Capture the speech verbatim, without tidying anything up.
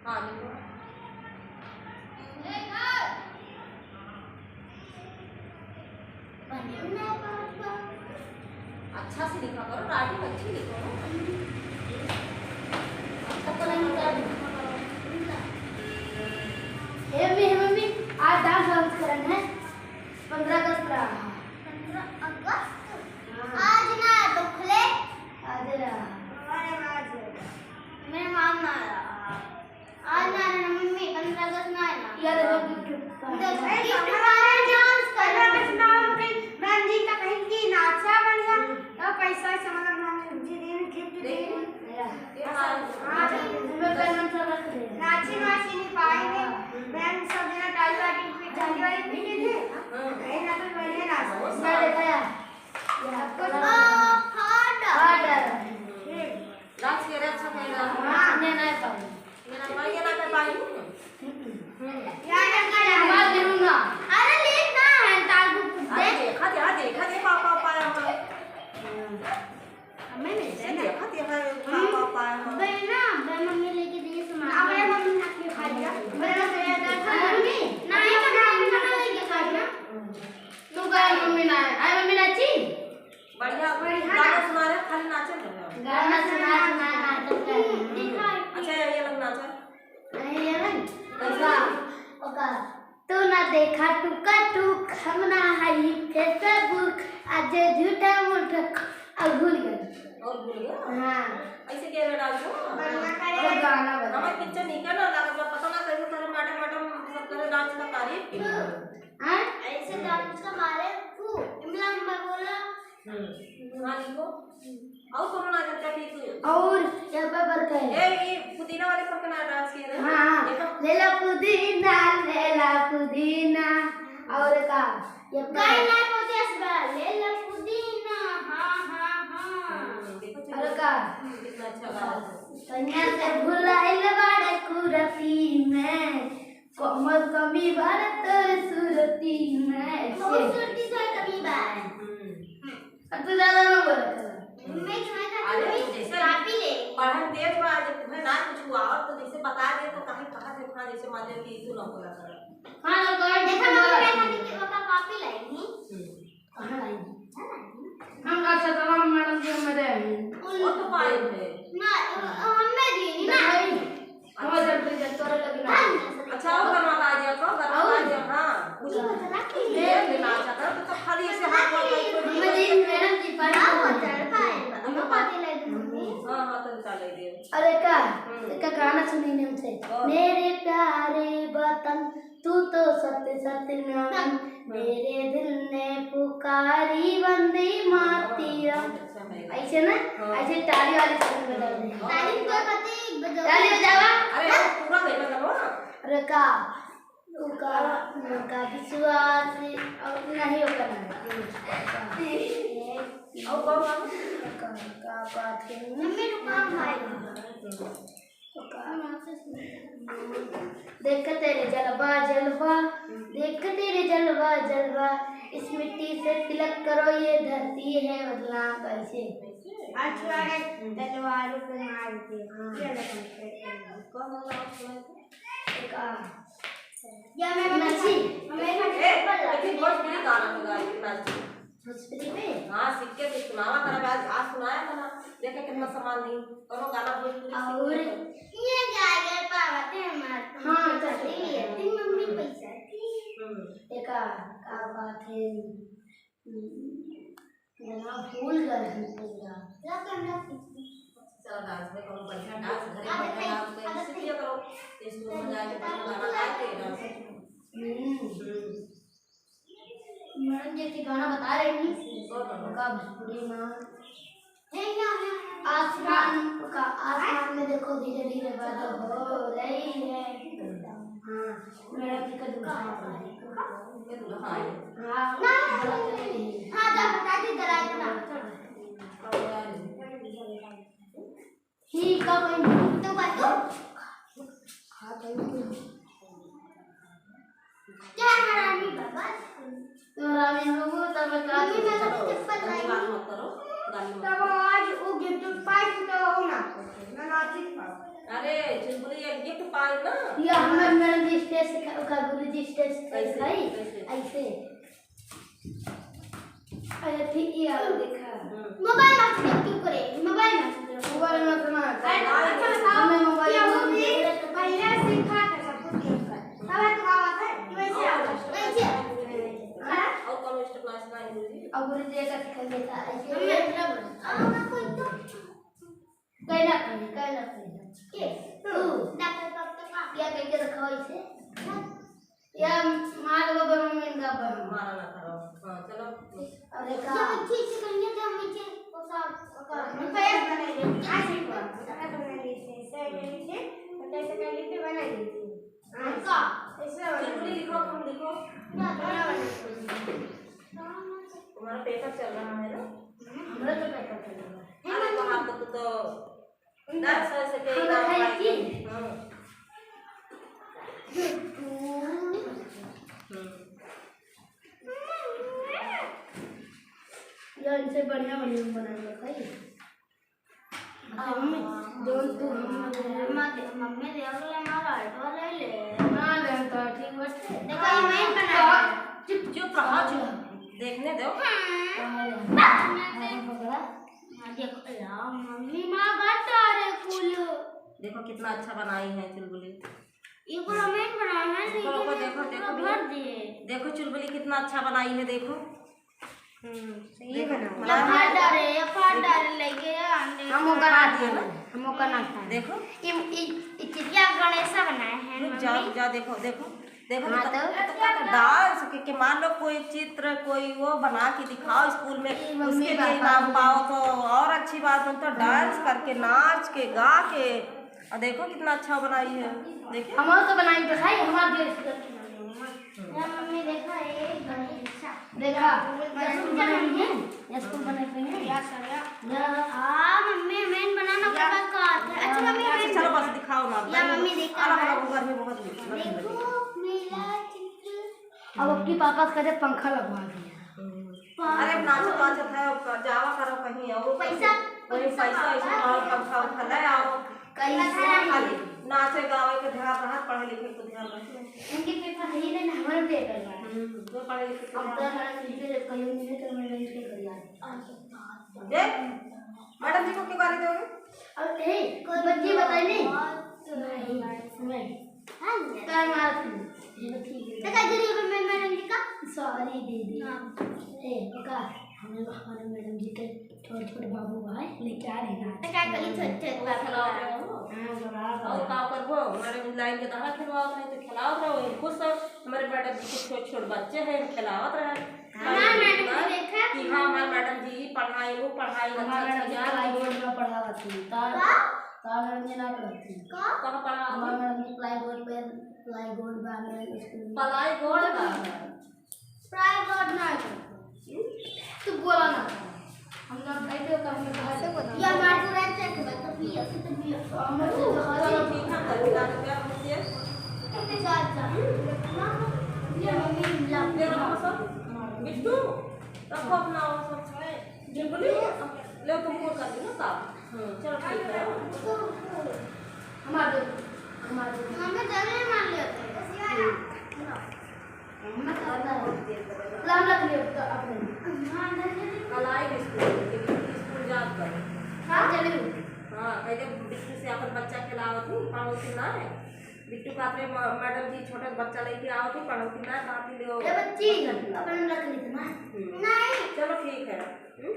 हाँ, लिखो। अच्छा से लिखा करो, writing अच्छी लिखो ना। अच्छा से लिखा करो। हे मम्मी, हे मम्मी, आज dance वांस करन है, पन्द्रह अगस्त रहा। पन्द्रह अगस्त? हाँ। आज ना दुखले। आज रहा। अरे आज। मेरे माम ना रहा। आज ना रे मम्मी, पन्द्रह अगस्त ना है ना। यार, अरे, gift gift मारे, dance कर। पन्द्रह अगस्त ना हो गई, रंजीता कहीं की नाचा बढ़िया, तो पैसा वैसा मतलब मांगे, जी दे, gift दे। देखो, ये हाँ, हाल। हाँ, जी। मैं पेन सब रख दे। नाची, नाची नहीं पाएंगे। हाँ। मैम सब जना टाई वाटी पे, टाई वाली पीटे थे। हाँ। कहीं ना कोई बढ़िया नाच। मैं देखा यार। ओ, फाटा। फाटा। हम्म। नाच के रे, अच्छा खेल रहा है। हाँ, मैं नहीं पाऊँ। मेरा भाई ये ना कर पाई हूँ। हम्म। हमारा जरूर ना। अरे, लेट ना है, तार को अरे, दे। देखा, देखा, देखा, देखा, पापा पाया हुआ है। हमें नहीं ये देना। देखा, देखा, पापा पाया हुआ है। बहना, बहन मम्मी लेके दिए सामान। अब ये मम्मी ने अपने खा लिया। बहना, बहना, बहना, मम्मी, नहीं, अपना, अपना लेके खा लिया। तू का मम्मी ना है? आई मम्मी नाची? बढ़िया, बढ़िया। गाना सुना रहे, खाली नाचे रहे। गाना सुना, सुना, नाचत रहे। अच्छा, ये लोग नाचा। अरे, ये लोग। कैसा? ओका, तू ना देखा टुका टुक, हम ना हई Facebook, आज झूठा मूठा, अब भूल गए। और भूल गया? हाँ। ऐसे कह रहे डांस हो? बढ़िया करे। और गाना बजा। हमारे picture नहीं करना लगा, पता ना कैसे सारे मैडम, मैडम सब करे डांस का तारीफ की। हाँ? ऐसे डांस का मारे फू, इमला अम्मा बोला। हम्म। हाँ, लिखो। और कौन ना करता थी तू? और ये पेपर का है। ए, ये पुदीना वाले पर का ना डांस किया था? हाँ, हाँ। देखो। लेला पुदीना, लेला पुदीना। और का? ये पर गाय ना बोलते इस बार, लेला पुदीना, हाँ, हाँ, हाँ। हम्म, देखो, और का? कितना अच्छा गा रहा है। कन्या से भुलाइल बाड़े कुरती में। कमर कमी बार तोर सुरती में। बहुत सुरती से कमी बार। हम्म। अब तू ज्यादा ना बोला कर। मैं, मैं अरे, कॉपी, जैसे कॉपी ले। पढ़न तेज बा, जब तुम्हें ना कुछ हुआ और तो जैसे बता दे तो कहीं कहा थे, हाँ, जैसे मान लो कि तू ना बोला कर। हाँ, तो कॉपी देखा, बोला। मैं कॉपी लाई थी। हम्म। कहाँ लाई? हम का छतवा मैडम जी हमें दे हैं। वो तो पाए हैं। ना, हमें दी ना। भाई, हमें जब भी जब तोरे लगी ना। अच्छा, वो गरमा का आ गया, तो गरमा का आ गया, हाँ। कुछ दे देना, अच्छा, तो, तो खाली ऐसे हाथ में कोई हमें दी मैडम जी, पानी हाँ, को। हाँ, हाँ, तो निकाल ले दे। अरे का, हम्म। एक गाना सुनी नहीं हमसे। हाँ। मेरे प्यारे वतन, तू तो सत सत नमन, मेरे दिल ने पुकारी वंदे मातरम। ऐसे ना? हाँ। ऐसे ताली वाली साउंड बजा दे। ताली तो पता है, बजाओ। ताली बजावा। अरे, वो पूरा नहीं बजावा। अरे का, उका, उका विश्वास, और नहीं होता ना। और कौन, कौन? का, का बात है? मम्मी रुको, हम आए। देख तेरे जलवा जलवा, देख तेरे जलवा जलवा, इस मिट्टी से तिलक करो, ये धरती है बदनाम। कैसे? अच्छा, अरे तलवारों पे मार के, हाँ। ये लगा। कौन बोला? एक आ। या मैं मच्छी। ए, लेकिन भोजपुरी गाना में गाई थी नाची। भोजपुरी में? हाँ, सीख के फिर सुनावा करा, आज, आज सुनाया था ना, देखे कितना सामान नहीं, कौनो गाना भोजपुरी सीख और ले। ये गाय गए पावत है हमार। हाँ, तो करते ही है, तेरी मम्मी पैसा थी। हम्म। देखा, का बात है, हम्म, गाना भूल गए हम पूरा। ला करना सीख। चलो, डांस में कौनो बढ़िया डांस, घरे आदत बढ़िया है, डांस में आदत सीख है। लिया करो, स्कूल में जाके बढ़िया गाना गा के डांस। हम्म। हम्म। मैडम जी के गाना बता रही थी। कौन गाना? का भोजपुरी में। आसमान का, आसमान में देखो धीरे धीरे बादल हो रही है। हाँ, मैडम जी का दुल्हा। ये दुल्हा है। हाँ, हाँ, जा बता दी जरा इतना। ठीक है, भाई। तो कर दो। हाँ, thank you। क्या हरामी बाबा? तो हरामी हो, तब का मम्मी, मैं तो चप्पल लाई। गाली बात मत करो, गाली मत तब करो। आज वो गिफ्ट पाई तो वो ना, मैं नाची पाऊँ। अरे, चुलबुली, एक गिफ्ट पाई ना। या हमर मैडम जी stage से खा-, ओकर गुरु जी stage से कैसे? खाई, कैसे? ऐसे। अरे, फिर ये वाला देखा। हम्म। मोबाइल में से क्यों करे? मोबाइल में से। मोबाइल में से ना। अरे, अच्छा बताओ, हमें मोबाइल क्या में वो से। भी पहले से खा के सब कुछ देख कर। तब तो बात है कि वैसे आओ, वैसे आओ। हाँ? और कौन extra class का है गुरुजी? अब गुरुजी का सिखा देता है, ऐसे हमें मतलब, आ, मैं कोई तो कहना पड़े, कहना पड़े। के? तू। डॉक्टर कब तक आ? या कह के रखा हो इसे? या मार लो, बरो में इनका बरो। मारा ना करो। हाँ, चलो। अरे का? जब अच्छे से करेंगे, जब अच्छे, वो सब, वो कर। हम तो ऐसे बनाएंगे। आज ही बात। ऐसे बना लीजिए, ऐसे बना लीजिए, तो कैसे कर लीजिए, बना लीजिए। हाँ। का? ऐसे बना लीजिए। चुटकुली लिखो, तुम लिखो। क्या बना लीजिए? तुम्हारा paper चल रहा है ना? हमारा तो paper चल रहा है। अरे, तो हम तो, तो dance वाले से कई हम बार खाई try की? किए। हाँ। हम्म। यार, इनसे बढ़िया बढ़िया बनाए लो, खाई। मम्मी, जौन तू हम मम्मी दे अगले मारा, हटवा ले ले। ना दे, हम तो ठीक बटे। देखो, ये मैं बना तो है। चुप, चुप रहो, चुप। देखने दो। हाँ। हाँ, हाँ, पकड़ा। हाँ, देखो, या मम्मी, माँ बात आ रहे कुल। देखो कितना अच्छा बनाई है चुलबुली। ये पूरा मैं बनाया है, रुको, लेकिन रुको, ये देखो, पूरा देखो, भर दिए। देखो चुलबुली कितना अच्छा बनाई है, देखो। हम्म, सही देखो, बना। लफा डारे, लफा डारे लगे, अंडे हम ओकर ना खाए। हम ओकर ना खाए। देखो। ई, ई, ई चिड़िया गणेशा बनाए हैं, रुक जा, मम्मी। रुक जा, देखो, देखो। देखो, हाँ, तो तो। तो का तो dance के, के मान लो कोई चित्र, कोई वो बना के दिखाओ स्कूल में, ये मम्मी उसके लिए पापा इनाम भी पाओ तो और अच्छी बात हो, तो dance करके, नाच के, गा के, और देखो कितना अच्छा बनाई है, देखो। हम और तो बनाई तो खाई, हमारे देश का। या मम्मी देखा, एक बड़ी अच्छा। देखा, स्कूल बने हुए हैं, या स्कूल बने हुए हैं। या सर, या। या। आ, मम्मी, मैं बनाना या। का बात का आता है। अच्छा, मम्मी, अच्छा, मैं चलो बस दिखाओ ना। या मम्मी देखा अलग है। अलग घर में बहुत देखो, मेरा चित्र। अब आपके पापा से कहे पंखा लगवा दिया। हम्म। अरे नाचो तो अच्छा था, जावा करो कहीं और। पैसा, वही पैसा पैसा, पैसा पापा। और पंखा उठा ले आओ। कहीं से खाली नाचे गावे के ध्यान रहा, पढ़े लिखे के ध्यान रहा। उनके पेपर है ही नहीं, हमारे पेपर बा। हम्म, तो पढ़े लिखे के अब तो ध्यान हमारा टीचर कहीं नहीं है, तो मैं नहीं कर यार। दे, मैडम जी को क्यों गाली दोगे? अब ए, कोई बच्ची बताई नहीं? नहीं, नहीं। हाँ, नहीं। तो मार तू। ये तो ठीक है। तो क्या जरूरी है मैं, मैडम जी का? Sorry दीदी। हाँ। ए, ओका, हमें, हमारे मैडम जी के छोट छोट बाबू भाई लेके आ रहे हैं। तो क्या करी छोट छोट बाबू? हाँ, बड़ा, और बड़ा। का करबो? हमारे लाइन के धारा खेलवावत रहे तो खेलावत रहो, वही खुश हो। हमारे मैडम जी के छोट छोट बच्चे हैं, खेलावत रहे। हाँ, मैडम जी देखा। कि हाँ, हमारे मैडम जी पढ़ाई, वो पढ़ाई, अच्छा, हमारे अच्छा मैडम जी ज्ञान। Plyboard में पढ़ावत थी। का? का? का मैडम जी ना पढ़ाती? का? कहाँ पढ़ावत थी? हमारे मैडम जी plyboard पे, plyboard बा, मैडम स्कूल में। Plyboard बा। Plyboard ना है। तू बोला ना। हम ना भाई तो काम में बाहर से बोला। या मार को रहते हैं, तो पिया, तो पिया। हम तो चलो ठीक है, कर दिया, तो क्या होती है? जा, जा। ये मम्मी ला। ले रखो सब। बिट्टू, रखो अपना वो सब। बिट्टू, ले तुम वो कर दो ना काम। हम्म, चलो ठीक है। हमारे दो, हमारे दो। हमें जरूर मान लेते हैं। हम्म। नाम रख लियो तो अपने। कल आई बिट्टू, बिट्टू स्कूल जात बा। हाँ, चलियो। हाँ, कह दे बिट्टू से अपन बच्चा खेलावत हूँ, पढ़ौती ना है। बिट्टू कहत रहे, "म-, मैडम जी छोटा बच्चा लेके आवत हूँ, पढ़ौती ना है, बाकी लियो।" ए बच्ची, बच्चा खेलावत। अपन रख ली ना। हम्म। नहीं। चलो ठीक है। हम्म?